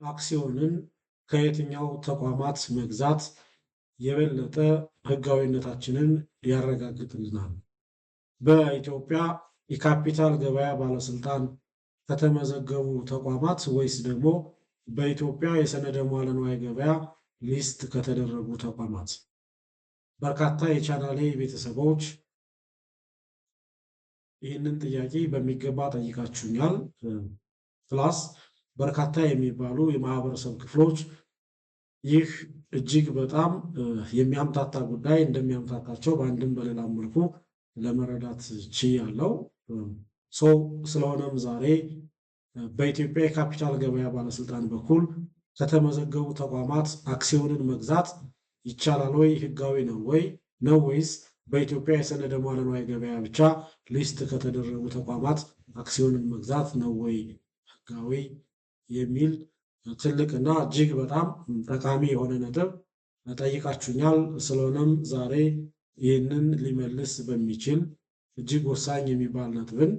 አክሲዮንን ከየትኛው ተቋማት መግዛት የበለጠ ህጋዊነታችንን ያረጋግጥልናል? በኢትዮጵያ የካፒታል ገበያ ባለስልጣን ከተመዘገቡ ተቋማት ወይስ ደግሞ በኢትዮጵያ የሰነደ መዋዕለ ንዋይ ገበያ list ከተደረጉ ተቋማት? በርካታ የቻናሌ ቤተሰቦች ይህንን ጥያቄ በሚገባ ጠይቃችሁኛል። Plus በርካታ የሚባሉ የማህበረሰብ ክፍሎች ይህ እጅግ በጣም የሚያምታታ ጉዳይ እንደሚያምታታቸው በአንድም በሌላም መልኩ ለመረዳት ችያለሁ። So ስለሆነም ዛሬ በኢትዮጵያ የካፒታል ገበያ ባለስልጣን በኩል ከተመዘገቡ ተቋማት አክሲዮንን መግዛት ይቻላል ወይ? ህጋዊ ነው ወይ ነው ወይስ በኢትዮጵያ የሰነደ መዋዕለ ንዋይ ገበያ ብቻ list ከተደረጉ ተቋማት አክሲዮንን መግዛት ነው ወይ ህጋዊ የሚል ትልቅና እጅግ በጣም ጠቃሚ የሆነ ነጥብ ጠይቃችሁኛል። ስለሆነም ዛሬ ይህንን ሊመልስ በሚችል እጅግ ወሳኝ የሚባል ነጥብን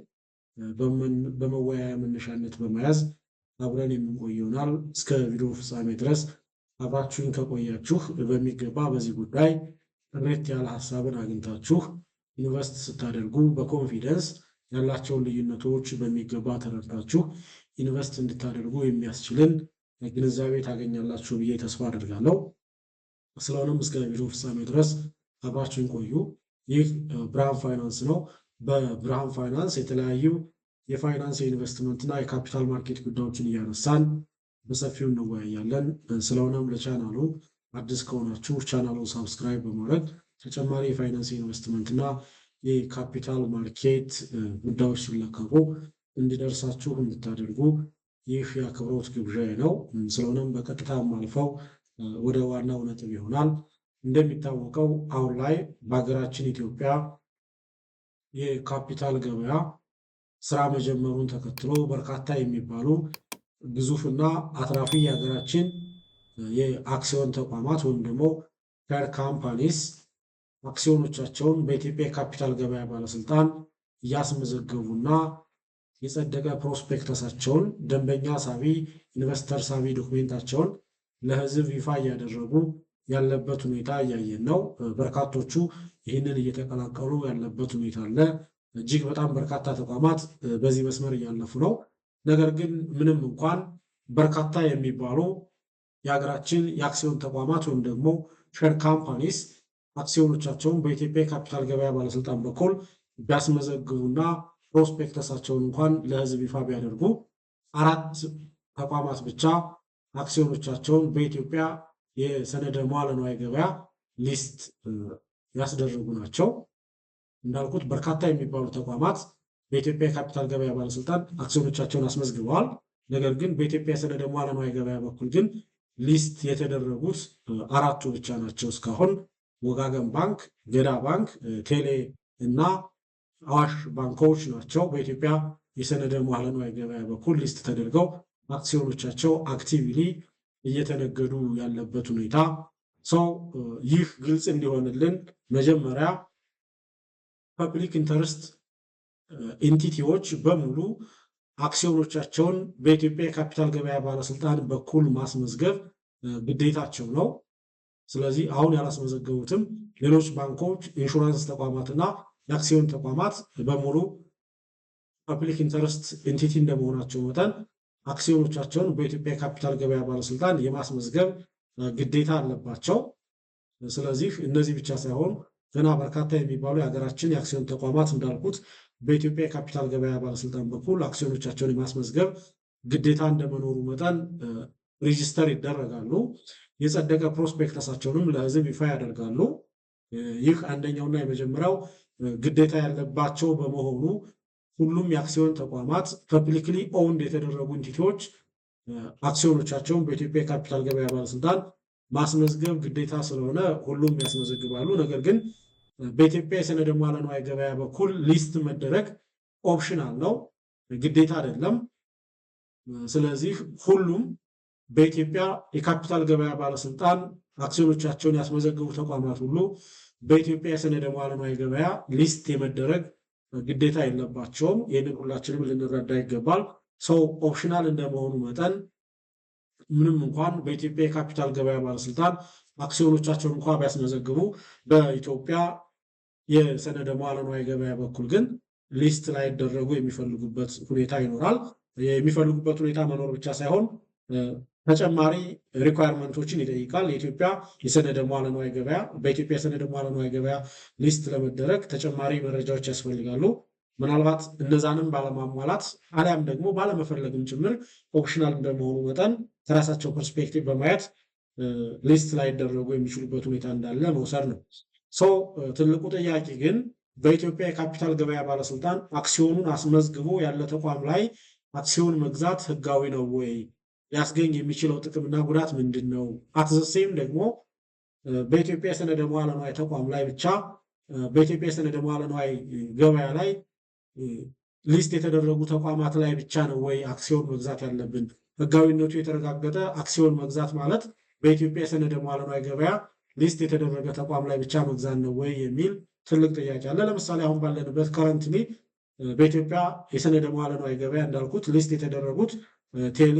በመወያያ መነሻነት በመያዝ አብረን የምንቆይ ይሆናል። እስከ ቪዲዮ ፍጻሜ ድረስ አብራችሁን ከቆያችሁ በሚገባ በዚህ ጉዳይ ጥርት ያለ ሀሳብን አግኝታችሁ invest ስታደርጉ በ confidence ያላቸውን ልዩነቶች በሚገባ ተረድታችሁ invest እንድታደርጉ የሚያስችልን ግንዛቤ ታገኛላችሁ ብዬ ተስፋ አደርጋለሁ። ስለሆነም እስከ ቪዲዮ ፍጻሜ ድረስ አብራችሁን ቆዩ። ይህ ብርሃን ፋይናንስ ነው። በብርሃን ፋይናንስ የተለያዩ የፋይናንስ፣ የኢንቨስትመንት እና የ capital market ጉዳዮችን እያነሳን በሰፊው እንወያያለን። ስለሆነም ለቻናሉ አዲስ ከሆናችሁ ቻናሉን subscribe በማድረግ ተጨማሪ የፋይናንስ፣ የኢንቨስትመንት እና የ capital market ጉዳዮች ሲለቀቁ እንዲደርሳችሁ እንድታደርጉ ይህ የአክብሮት ግብዣዬ ነው። ስለሆነም በቀጥታ አልፈው ወደ ዋናው ነጥብ ይሆናል። እንደሚታወቀው አሁን ላይ በሀገራችን ኢትዮጵያ የካፒታል ገበያ ስራ መጀመሩን ተከትሎ በርካታ የሚባሉ ግዙፍና አትራፊ የሀገራችን የአክሲዮን ተቋማት ወይም ደግሞ share companies አክሲዮኖቻቸውን በኢትዮጵያ የካፒታል ገበያ ባለስልጣን እያስመዘገቡና የጸደቀ prospectus ኣቸውን፣ ደንበኛ ሳቢ፣ investor ሳቢ document ኣቸውን ለሕዝብ ይፋ እያደረጉ ያለበት ሁኔታ እያየን ነው። በርካቶቹ ይህንን እየተቀላቀሉ ያለበት ሁኔታ አለ። እጅግ በጣም በርካታ ተቋማት በዚህ መስመር እያለፉ ነው። ነገር ግን ምንም እንኳን በርካታ የሚባሉ የሀገራችን የአክሲዮን ተቋማት ወይም ደግሞ share companies አክሲዮኖቻቸውን በኢትዮጵያ የካፒታል ገበያ ባለስልጣን በኩል ቢያስመዘግቡና prospectus ኣቸውን እንኳን ለሕዝብ ይፋ ቢያደርጉ አራት ተቋማት ብቻ አክሲዮኖቻቸውን በኢትዮጵያ የሰነደ መዋዕለ ንዋይ ገበያ list ያስደረጉ ናቸው። እንዳልኩት በርካታ የሚባሉ ተቋማት በኢትዮጵያ የካፒታል ገበያ ባለስልጣን አክሲዮኖቻቸውን አስመዝግበዋል። ነገር ግን በኢትዮጵያ የሰነደ መዋዕለ ንዋይ ገበያ በኩል ግን list የተደረጉት አራቱ ብቻ ናቸው። እስካሁን ወጋገን ባንክ፣ ገዳ ባንክ፣ ቴሌ እና አዋሽ ባንኮች ናቸው። በኢትዮጵያ የሰነደ መዋዕለ ንዋይ ገበያ በኩል list ተደርገው አክሲዮኖቻቸው actively እየተነገዱ ያለበት ሁኔታ። So ይህ ግልጽ እንዲሆንልን መጀመሪያ public interest entity ዎች በሙሉ አክሲዮኖቻቸውን በኢትዮጵያ የካፒታል ገበያ ባለስልጣን በኩል ማስመዝገብ ግዴታቸው ነው። ስለዚህ አሁን ያላስመዘገቡትም ሌሎች ባንኮች፣ ኢንሹራንስ ተቋማትና የአክሲዮን ተቋማት በሙሉ public interest entity እንደመሆናቸው መጠን አክሲዮኖቻቸውን በኢትዮጵያ የካፒታል ገበያ ባለስልጣን የማስመዝገብ ግዴታ አለባቸው። ስለዚህ እነዚህ ብቻ ሳይሆን ገና በርካታ የሚባሉ የሀገራችን የአክሲዮን ተቋማት እንዳልኩት በኢትዮጵያ የካፒታል ገበያ ባለስልጣን በኩል አክሲዮኖቻቸውን የማስመዝገብ ግዴታ እንደመኖሩ መጠን register ይደረጋሉ። የጸደቀ prospectus ኣቸውንም ለሕዝብ ይፋ ያደርጋሉ። ይህ አንደኛውና የመጀመሪያው ግዴታ ያለባቸው በመሆኑ ሁሉም የአክሲዮን ተቋማት፣ publicly owned የተደረጉ entity ዎች አክሲዮኖቻቸውን በኢትዮጵያ የካፒታል ገበያ ባለስልጣን ማስመዝገብ ግዴታ ስለሆነ ሁሉም ያስመዘግባሉ። ነገር ግን በኢትዮጵያ የሰነደ መዋዕለ ንዋይ ገበያ በኩል list መደረግ optional ነው፣ ግዴታ አይደለም። ስለዚህ ሁሉም በኢትዮጵያ የካፒታል ገበያ ባለስልጣን አክሲዮኖቻቸውን ያስመዘገቡ ተቋማት ሁሉ በኢትዮጵያ የሰነደ መዋዕለ ንዋይ ገበያ list የመደረግ ግዴታ የለባቸውም። ይህንን ሁላችንም ልንረዳ ይገባል። So optional እንደመሆኑ መጠን ምንም እንኳን በኢትዮጵያ የካፒታል ገበያ ባለስልጣን አክሲዮኖቻቸውን እንኳ ቢያስመዘግቡ በኢትዮጵያ የሰነደ መዋዕለ ንዋይ ገበያ በኩል ግን list ላይደረጉ የሚፈልጉበት ሁኔታ ይኖራል። የሚፈልጉበት ሁኔታ መኖር ብቻ ሳይሆን ተጨማሪ requirement ኦችን ይጠይቃል። የኢትዮጵያ የሰነደ መዋዕለ ንዋይ ገበያ በኢትዮጵያ የሰነደ መዋዕለ ንዋይ ገበያ list ለመደረግ ተጨማሪ መረጃዎች ያስፈልጋሉ። ምናልባት እነዛንም ባለማሟላት አሊያም ደግሞ ባለመፈለግም ጭምር optional እንደመሆኑ መጠን ከራሳቸው perspective በማየት list ላይደረጉ የሚችሉበት ሁኔታ እንዳለ መውሰድ ነው። So ትልቁ ጥያቄ ግን በኢትዮጵያ የካፒታል ገበያ ባለስልጣን አክሲዮኑን አስመዝግቦ ያለ ተቋም ላይ አክሲዮን መግዛት ህጋዊ ነው ወይ? ሊያስገኝ የሚችለው ጥቅምና ጉዳት ምንድን ነው? At the same ደግሞ በኢትዮጵያ የሰነደ መዋዕለ ንዋይ ተቋም ላይ ብቻ በኢትዮጵያ የሰነደ መዋዕለ ንዋይ ገበያ ላይ list የተደረጉ ተቋማት ላይ ብቻ ነው ወይ አክሲዮን መግዛት ያለብን? ህጋዊነቱ የተረጋገጠ አክሲዮን መግዛት ማለት በኢትዮጵያ የሰነደ መዋዕለ ንዋይ ገበያ list የተደረገ ተቋም ላይ ብቻ መግዛት ነው ወይ የሚል ትልቅ ጥያቄ አለ። ለምሳሌ አሁን ባለንበት currently በኢትዮጵያ የሰነደ መዋዕለ ንዋይ ገበያ እንዳልኩት list የተደረጉት ቴሌ፣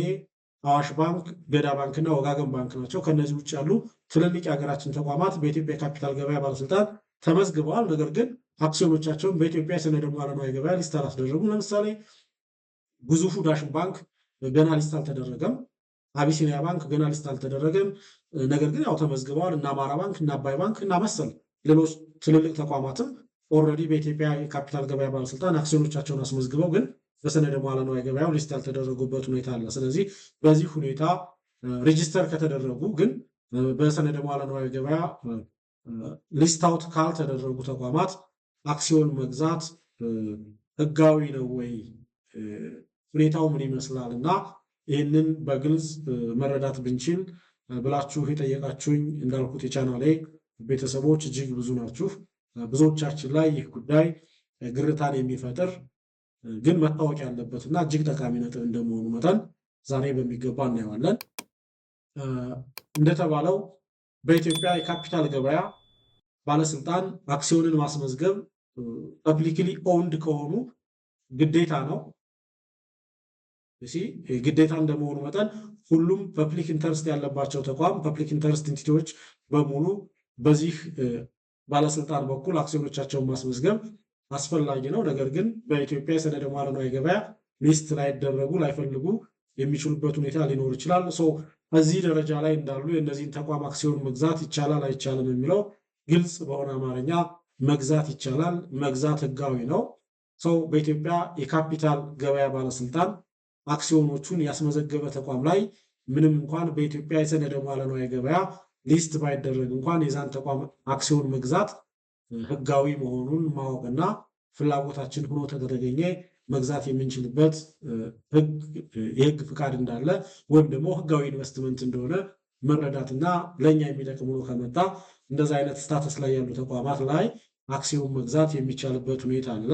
አዋሽ ባንክ፣ ገዳ ባንክ እና ወጋገን ባንክ ናቸው። ከነዚህ ውጭ ያሉ ትልልቅ የሀገራችን ተቋማት በኢትዮጵያ የካፒታል ገበያ ባለስልጣን ተመዝግበዋል። ነገር ግን አክሲዮኖቻቸውን በኢትዮጵያ የሰነደ መዋዕለ ንዋይ ገበያ list አላስደረጉም። ለምሳሌ ግዙፉ ዳሽን ባንክ ገና list አልተደረገም። አቢሲኒያ ባንክ ገና list አልተደረገም። ነገር ግን ያው ተመዝግበዋል። እና አማራ ባንክ እና አባይ ባንክ እና መሰል ሌሎች ትልልቅ ተቋማትም already በኢትዮጵያ የካፒታል ገበያ ባለስልጣን አክሲዮኖቻቸውን አስመዝግበው ግን በሰነደ መዋዕለ ንዋይ ገበያው list ያልተደረጉበት ሁኔታ አለ። ስለዚህ በዚህ ሁኔታ register ከተደረጉ ግን በሰነደ መዋዕለ ንዋይ ገበያ list out ካልተደረጉ ተቋማት አክሲዮን መግዛት ህጋዊ ነው ወይ? ሁኔታው ምን ይመስላል? እና ይህንን በግልጽ መረዳት ብንችል ብላችሁ የጠየቃችሁኝ እንዳልኩት የቻናሌ ቤተሰቦች እጅግ ብዙ ናችሁ። ብዙዎቻችን ላይ ይህ ጉዳይ ግርታን የሚፈጥር ግን መታወቅ ያለበት እና እጅግ ጠቃሚ ነጥብ እንደመሆኑ መጠን ዛሬ በሚገባ እናየዋለን። እንደተባለው በኢትዮጵያ የካፒታል ገበያ ባለስልጣን አክሲዮንን ማስመዝገብ publicly owned ከሆኑ ግዴታ ነው። ግዴታ እንደመሆኑ መጠን ሁሉም public interest ያለባቸው ተቋም public interest entity ዎች በሙሉ በዚህ ባለስልጣን በኩል አክሲዮኖቻቸውን ማስመዝገብ አስፈላጊ ነው። ነገር ግን በኢትዮጵያ የሰነደ መዋዕለ ንዋይ ገበያ list ላይደረጉ ላይፈልጉ የሚችሉበት ሁኔታ ሊኖር ይችላል። So እዚህ ደረጃ ላይ እንዳሉ የእነዚህን ተቋም አክሲዮን መግዛት ይቻላል አይቻልም የሚለው ግልጽ በሆነ አማርኛ መግዛት ይቻላል። መግዛት ህጋዊ ነው። So በኢትዮጵያ የካፒታል ገበያ ባለስልጣን አክሲዮኖቹን ያስመዘገበ ተቋም ላይ ምንም እንኳን በኢትዮጵያ የሰነደ መዋዕለ ንዋይ ገበያ list ባይደረግ እንኳን የዛን ተቋም አክሲዮን መግዛት ህጋዊ መሆኑን ማወቅና ፍላጎታችን ሆኖ ከተገኘ መግዛት የምንችልበት የህግ ፍቃድ እንዳለ ወይም ደግሞ ህጋዊ ኢንቨስትመንት እንደሆነ መረዳትና ለእኛ የሚጠቅም ሆኖ ከመጣ እንደዛ አይነት status ላይ ያሉ ተቋማት ላይ አክሲዮን መግዛት የሚቻልበት ሁኔታ አለ።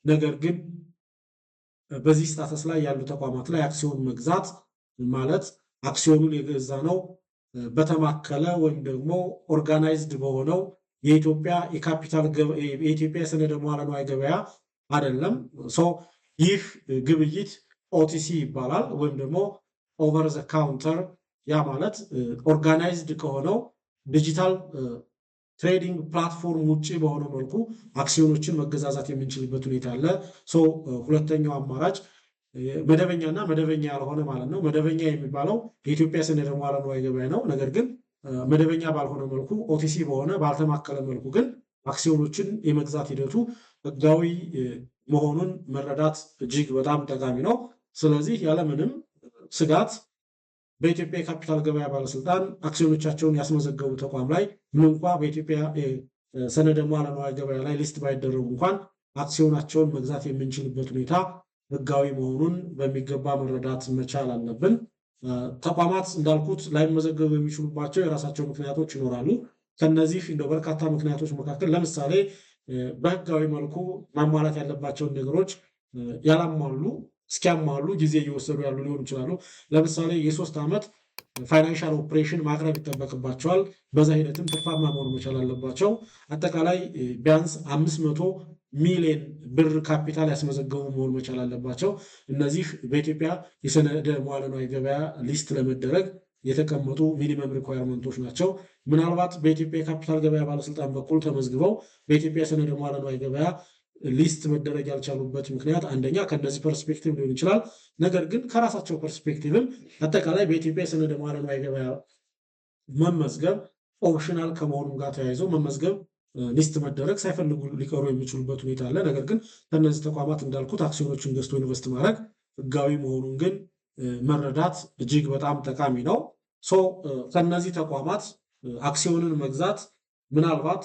ነገር ግን በዚህ status ላይ ያሉ ተቋማት ላይ አክሲዮን መግዛት ማለት አክሲዮኑን የገዛነው በተማከለ ወይም ደግሞ organized በሆነው የኢትዮጵያ የካፒታል የኢትዮጵያ የሰነደ መዋዕለ ንዋይ ገበያ አይደለም። So ይህ ግብይት OTC ይባላል ወይም ደግሞ over the counter። ያ ማለት organized ከሆነው digital trading platform ውጭ በሆነ መልኩ አክሲዮኖችን መገዛዛት የምንችልበት ሁኔታ አለ። So ሁለተኛው አማራጭ መደበኛና መደበኛ ያልሆነ ማለት ነው። መደበኛ የሚባለው የኢትዮጵያ ሰነደ መዋዕለ ንዋይ ገበያ ነው። ነገር ግን መደበኛ ባልሆነ መልኩ OTC በሆነ ባልተማከለ መልኩ ግን አክሲዮኖችን የመግዛት ሂደቱ ህጋዊ መሆኑን መረዳት እጅግ በጣም ጠቃሚ ነው። ስለዚህ ያለምንም ስጋት በኢትዮጵያ የካፒታል ገበያ ባለስልጣን አክሲዮኖቻቸውን ያስመዘገቡ ተቋም ላይ ምንም እንኳ በኢትዮጵያ ሰነደ መዋዕለ ንዋይ ገበያ ላይ list ባይደረጉ እንኳን አክሲዮናቸውን መግዛት የምንችልበት ሁኔታ ህጋዊ መሆኑን በሚገባ መረዳት መቻል አለብን። ተቋማት እንዳልኩት ላይመዘገቡ የሚችሉባቸው የራሳቸው ምክንያቶች ይኖራሉ። ከነዚህ እንደው በርካታ ምክንያቶች መካከል ለምሳሌ በህጋዊ መልኩ ማሟላት ያለባቸውን ነገሮች ያላሟሉ እስኪያሟሉ ጊዜ እየወሰዱ ያሉ ሊሆኑ ይችላሉ። ለምሳሌ የ3 ዓመት financial operation ማቅረብ ይጠበቅባቸዋል። በዛ ሂደትም ትርፋማ መሆን መቻል አለባቸው። አጠቃላይ ቢያንስ 500 ሚሊዮን ብር ካፒታል ያስመዘገቡ መሆን መቻል አለባቸው። እነዚህ በኢትዮጵያ የሰነደ መዋለ ንዋይ ገበያ list ለመደረግ የተቀመጡ minimum requirement ኦች ናቸው። ምናልባት በኢትዮጵያ የካፒታል ገበያ ባለስልጣን በኩል ተመዝግበው በኢትዮጵያ የሰነደ መዋለ ንዋይ ገበያ list መደረግ ያልቻሉበት ምክንያት አንደኛ ከእነዚህ perspective ሊሆን ይችላል። ነገር ግን ከራሳቸው perspective ም አጠቃላይ በኢትዮጵያ የሰነደ መዋለ ንዋይ ገበያ መመዝገብ optional ከመሆኑም ጋር ተያይዞ መመዝገብ፣ list መደረግ ሳይፈልጉ ሊቀሩ የሚችሉበት ሁኔታ አለ። ነገር ግን ከእነዚህ ተቋማት እንዳልኩት አክሲዮኖችን ገዝቶ invest ማድረግ ህጋዊ መሆኑን ግን መረዳት እጅግ በጣም ጠቃሚ ነው። So ከእነዚህ ተቋማት አክሲዮንን መግዛት ምናልባት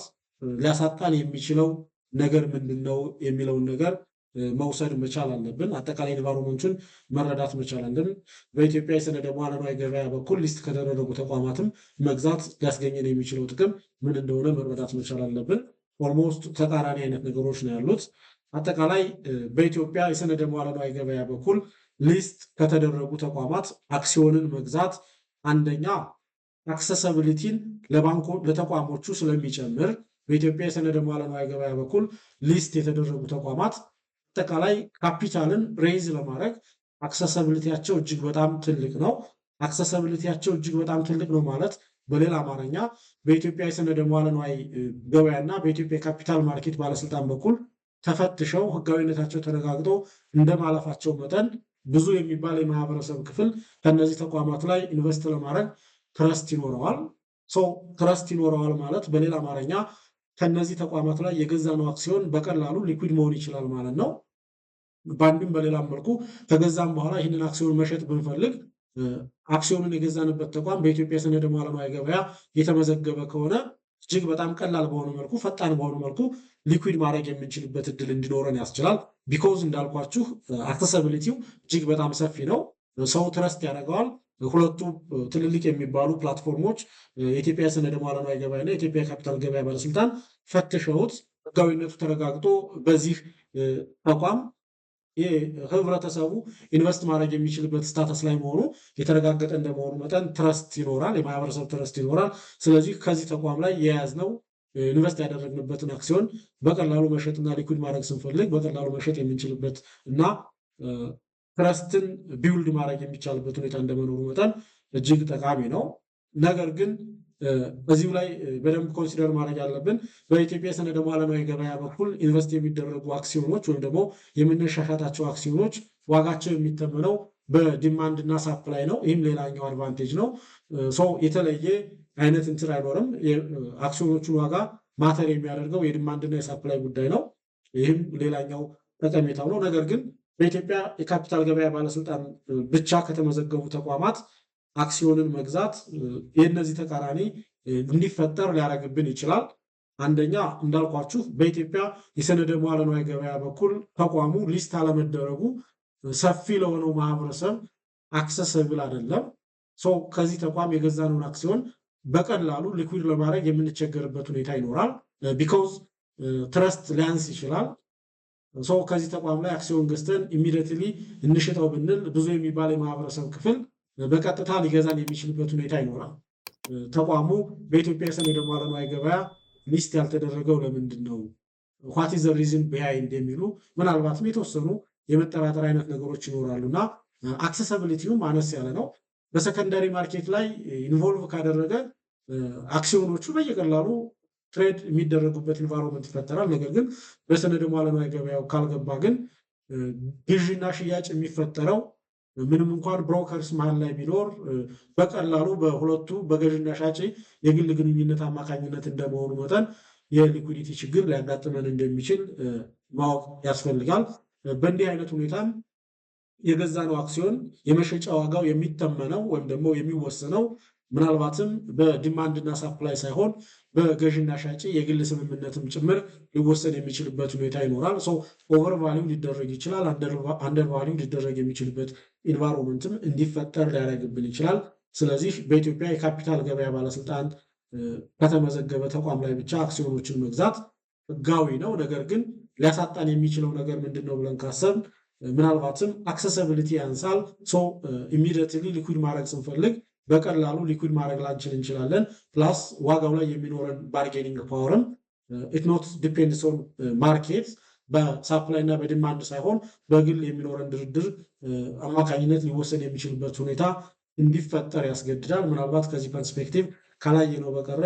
ሊያሳጣን የሚችለው ነገር ምንድን ነው የሚለውን ነገር መውሰድ መቻል አለብን። አጠቃላይ environment ኡን መረዳት መቻል አለብን። በኢትዮጵያ የሰነደ መዋዕለ ንዋይ ገበያ በኩል list ከተደረጉ ተቋማትም መግዛት ሊያስገኘን የሚችለው ጥቅም ምን እንደሆነ መረዳት መቻል አለብን። Almost ተቃራኒ አይነት ነገሮች ነው ያሉት። አጠቃላይ በኢትዮጵያ የሰነደ መዋዕለ ንዋይ ገበያ በኩል list ከተደረጉ ተቋማት አክሲዮንን መግዛት አንደኛ accessibility ን ለባንኮ ለተቋሞቹ ስለሚጨምር፣ በኢትዮጵያ የሰነደ መዋዕለ ንዋይ ገበያ በኩል list የተደረጉ ተቋማት አጠቃላይ ካፒታልን raise ለማድረግ accessibility ያቸው እጅግ በጣም ትልቅ ነው። Accessibility ያቸው እጅግ በጣም ትልቅ ነው ማለት በሌላ አማርኛ በኢትዮጵያ የሰነደ መዋዕለ ንዋይ ገበያ እና በኢትዮጵያ የ capital market ባለስልጣን በኩል ተፈትሸው ህጋዊነታቸው ተረጋግጦ እንደማለፋቸው መጠን ብዙ የሚባል የማህበረሰብ ክፍል ከእነዚህ ተቋማት ላይ invest ለማድረግ trust ይኖረዋል። So trust ይኖረዋል ማለት በሌላ አማርኛ ከነዚህ ተቋማት ላይ የገዛነው አክሲዮን በቀላሉ liquid መሆን ይችላል ማለት ነው። በአንድም በሌላም መልኩ ከገዛም በኋላ ይህንን አክሲዮን መሸጥ ብንፈልግ አክሲዮኑን የገዛንበት ተቋም በኢትዮጵያ የሰነደ መዋዕለ ንዋይ ገበያ የተመዘገበ ከሆነ እጅግ በጣም ቀላል በሆነ መልኩ፣ ፈጣን በሆነ መልኩ liquid ማድረግ የምንችልበት እድል እንዲኖረን ያስችላል። Because እንዳልኳችሁ accessibility ው እጅግ በጣም ሰፊ ነው። ሰው trust ያደርገዋል። ሁለቱ ትልልቅ የሚባሉ platform ኦች የኢትዮጵያ የሰነደ መዋዕለ ንዋይ ገበያ እና የኢትዮጵያ ካፒታል ገበያ ባለስልጣን ፈትሸውት ህጋዊነቱ ተረጋግጦ በዚህ ተቋም ህብረተሰቡ invest ማድረግ የሚችልበት status ላይ መሆኑ የተረጋገጠ እንደመሆኑ መጠን trust ይኖራል፣ የማህበረሰብ trust ይኖራል። ስለዚህ ከዚህ ተቋም ላይ የያዝነው፣ invest ያደረግንበትን አክሲዮን በቀላሉ መሸጥና liquid ማድረግ ስንፈልግ በቀላሉ መሸጥ የምንችልበት እና trust ን build ማድረግ የሚቻልበት ሁኔታ እንደመኖሩ መጠን እጅግ ጠቃሚ ነው። ነገር ግን በዚሁ ላይ በደንብ consider ማድረግ ያለብን በኢትዮጵያ የሰነደ መዋዕለ ንዋይ ገበያ በኩል invest የሚደረጉ አክሲዮኖች ወይም ደግሞ የምንሻሻጣቸው አክሲዮኖች ዋጋቸው የሚተመነው በ demand እና supply ነው። ይህም ሌላኛው advantage ነው። So የተለየ አይነት እንትን አይኖርም። የአክሲዮኖቹን ዋጋ matter የሚያደርገው የ demand ና የ supply ጉዳይ ነው። ይህም ሌላኛው ጠቀሜታው ነው። ነገር ግን በኢትዮጵያ የካፒታል ገበያ ባለስልጣን ብቻ ከተመዘገቡ ተቋማት አክሲዮንን መግዛት የእነዚህ ተቃራኒ እንዲፈጠር ሊያደርግብን ይችላል። አንደኛ እንዳልኳችሁ በኢትዮጵያ የሰነደ መዋዕለ ንዋይ ገበያ በኩል ተቋሙ list አለመደረጉ ሰፊ ለሆነው ማህበረሰብ accessible አይደለም። So ከዚህ ተቋም የገዛነውን አክሲዮን በቀላሉ liquid ለማድረግ የምንቸገርበት ሁኔታ ይኖራል። Because trust ሊያንስ ይችላል። So ከዚህ ተቋም ላይ አክሲዮን ገዝተን immediately እንሽጠው ብንል ብዙ የሚባል የማህበረሰብ ክፍል በቀጥታ ሊገዛን የሚችልበት ሁኔታ ይኖራል። ተቋሙ በኢትዮጵያ የሰነደ መዋዕለ ንዋይ ገበያ list ያልተደረገው ለምንድን ነው? What is the reason behind የሚሉ ምናልባትም የተወሰኑ የመጠራጠር አይነት ነገሮች ይኖራሉ እና accessibility ውም አነስ ያለ ነው። በ secondary market ላይ involve ካደረገ አክሲዮኖቹ በየቀላሉ trade የሚደረጉበት environment ይፈጠራል። ነገር ግን በሰነደ መዋዕለ ንዋይ ገበያው ካልገባ ግን ግዥና ሽያጭ የሚፈጠረው ምንም እንኳን brokers መሀል ላይ ቢኖር በቀላሉ በሁለቱ በገዥና ሻጭ የግል ግንኙነት አማካኝነት እንደመሆኑ መጠን የ liquidity ችግር ሊያጋጥመን እንደሚችል ማወቅ ያስፈልጋል። በእንዲህ አይነት ሁኔታም የገዛነው አክሲዮን የመሸጫ ዋጋው የሚተመነው ወይም ደግሞ የሚወሰነው ምናልባትም በ demand ና supply ሳይሆን በገዥና ሻጭ የግል ስምምነትም ጭምር ሊወሰን የሚችልበት ሁኔታ ይኖራል። So over value ሊደረግ ይችላል። Under value ሊደረግ የሚችልበት environment ም እንዲፈጠር ሊያደርግብን ይችላል። ስለዚህ በኢትዮጵያ የካፒታል ገበያ ባለስልጣን ከተመዘገበ ተቋም ላይ ብቻ አክሲዮኖችን መግዛት ህጋዊ ነው። ነገር ግን ሊያሳጣን የሚችለው ነገር ምንድን ነው ብለን ካሰብን ምናልባትም accessibility ያንሳል። So immediately liquid ማድረግ ስንፈልግ በቀላሉ liquid ማድረግ ላንችል እንችላለን። Plus ዋጋው ላይ የሚኖረን bargaining power ም it not depends on market፣ በ በ supply እና በ demand ሳይሆን በግል የሚኖረን ድርድር አማካኝነት ሊወሰን የሚችልበት ሁኔታ እንዲፈጠር ያስገድዳል። ምናልባት ከዚህ perspective ካላየነው በቀረ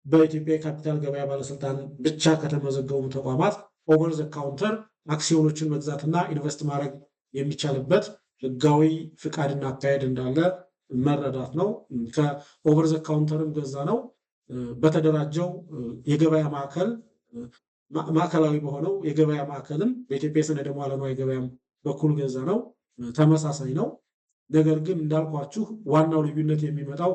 በኢትዮጵያ የካፒታል ገበያ ባለስልጣን ብቻ ከተመዘገቡ ተቋማት over the counter አክሲዮኖችን መግዛትና invest ማድረግ የሚቻልበት ህጋዊ ፍቃድና አካሄድ እንዳለ መረዳት ነው። ከ over the counter ም ገዛነው በተደራጀው የገበያ ማዕከል፣ ማዕከላዊ በሆነው የገበያ ማዕከልም በኢትዮጵያ የሰነደ መዋዕለ ንዋይ ገበያም በኩል ገዛነው ተመሳሳይ ነው። ነገር ግን እንዳልኳችሁ ዋናው ልዩነት የሚመጣው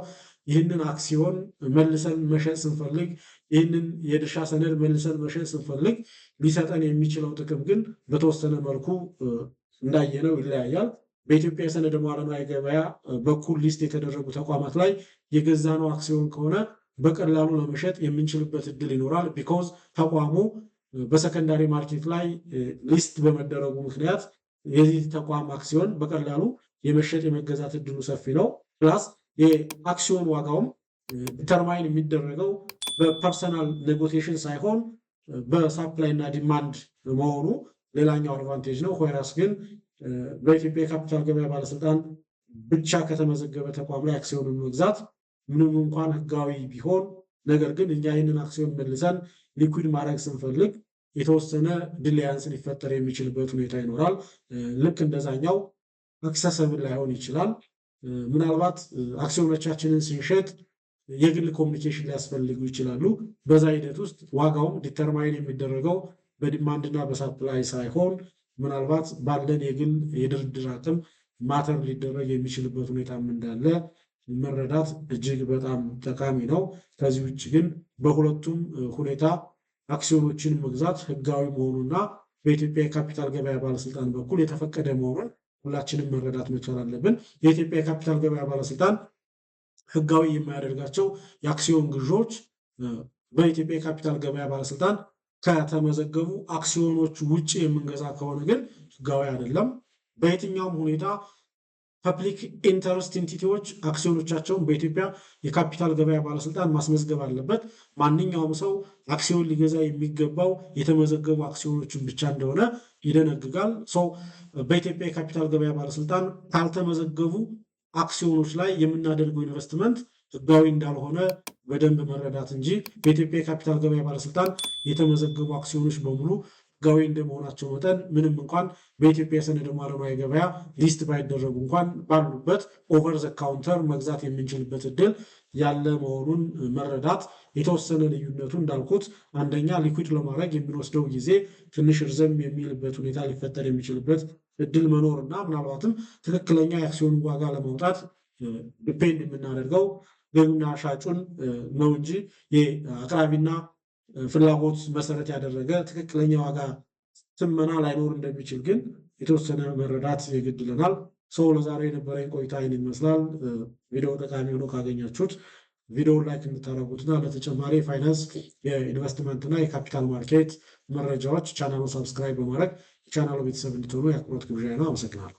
ይህንን አክሲዮን መልሰን መሸጥ ስንፈልግ፣ ይህንን የድርሻ ሰነድ መልሰን መሸጥ ስንፈልግ ሊሰጠን የሚችለው ጥቅም ግን በተወሰነ መልኩ እንዳየነው ይለያያል። በኢትዮጵያ የሰነደ መዋዕለ ንዋይ ገበያ በኩል list የተደረጉ ተቋማት ላይ የገዛነው አክሲዮን ከሆነ በቀላሉ ለመሸጥ የምንችልበት እድል ይኖራል። Because ተቋሙ በ secondary market ላይ list በመደረጉ ምክንያት የዚህ ተቋም አክሲዮን በቀላሉ የመሸጥ የመገዛት እድሉ ሰፊ ነው። Plus የአክሲዮን ዋጋውም determine የሚደረገው በ personal negotiation ሳይሆን በ supply እና demand መሆኑ ሌላኛው advantage ነው። Whereas ግን በኢትዮጵያ የካፒታል ገበያ ባለስልጣን ብቻ ከተመዘገበ ተቋም ላይ አክሲዮንን መግዛት ምንም እንኳን ህጋዊ ቢሆን፣ ነገር ግን እኛ ይህንን አክሲዮን መልሰን liquid ማድረግ ስንፈልግ የተወሰነ delayance ሊፈጠር የሚችልበት ሁኔታ ይኖራል። ልክ እንደዛኛው accessible ላይሆን ይችላል። ምናልባት አክሲዮኖቻችንን ስንሸጥ የግል communication ሊያስፈልጉ ይችላሉ። በዛ ሂደት ውስጥ ዋጋውም determine የሚደረገው በ demand ና በ supply ሳይሆን ምናልባት ባለን የግል የድርድር አቅም matter ሊደረግ የሚችልበት ሁኔታም እንዳለ መረዳት እጅግ በጣም ጠቃሚ ነው። ከዚህ ውጭ ግን በሁለቱም ሁኔታ አክሲዮኖችን መግዛት ህጋዊ መሆኑና በኢትዮጵያ የካፒታል ገበያ ባለስልጣን በኩል የተፈቀደ መሆኑን ሁላችንም መረዳት መቻል አለብን። የኢትዮጵያ የካፒታል ገበያ ባለስልጣን ህጋዊ የማያደርጋቸው የአክሲዮን ግዢዎች በኢትዮጵያ የካፒታል ገበያ ባለስልጣን ከተመዘገቡ አክሲዮኖች ውጭ የምንገዛ ከሆነ ግን ህጋዊ አይደለም። በየትኛውም ሁኔታ public interest entity ዎች አክሲዮኖቻቸውን በኢትዮጵያ የካፒታል ገበያ ባለስልጣን ማስመዝገብ አለበት። ማንኛውም ሰው አክሲዮን ሊገዛ የሚገባው የተመዘገቡ አክሲዮኖችን ብቻ እንደሆነ ይደነግጋል። So በኢትዮጵያ የካፒታል ገበያ ባለስልጣን ካልተመዘገቡ አክሲዮኖች ላይ የምናደርገው ኢንቨስትመንት ህጋዊ እንዳልሆነ በደንብ መረዳት እንጂ በኢትዮጵያ የካፒታል ገበያ ባለስልጣን የተመዘገቡ አክሲዮኖች በሙሉ ህጋዊ እንደመሆናቸው መጠን ምንም እንኳን በኢትዮጵያ የሰነደ መዋዕለ ንዋይ ገበያ list ባይደረጉ እንኳን ባሉበት over the counter መግዛት የምንችልበት እድል ያለ መሆኑን መረዳት። የተወሰነ ልዩነቱ እንዳልኩት አንደኛ liquid ለማድረግ የሚወስደው ጊዜ ትንሽ እርዘም የሚልበት ሁኔታ ሊፈጠር የሚችልበት እድል መኖር እና ምናልባትም ትክክለኛ የአክሲዮን ዋጋ ለማውጣት depend የምናደርገው ገዢና ሻጩን ነው እንጂ የአቅራቢና ፍላጎት መሰረት ያደረገ ትክክለኛ ዋጋ ትመና ላይኖር እንደሚችል ግን የተወሰነ መረዳት የግድ ይለናል። So ለዛሬ የነበረኝ ቆይታ ይህን ይመስላል። ቪዲዮ ጠቃሚ ሆኖ ካገኛችሁት ቪዲዮውን like እንድታደርጉትና ለተጨማሪ የፋይናንስ፣ የኢንቨስትመንት እና የ capital market መረጃዎች ቻናሉን subscribe በማድረግ የቻናሉ ቤተሰብ እንድትሆኑ የአክብሮት ግብዣ ነው። አመሰግናለሁ።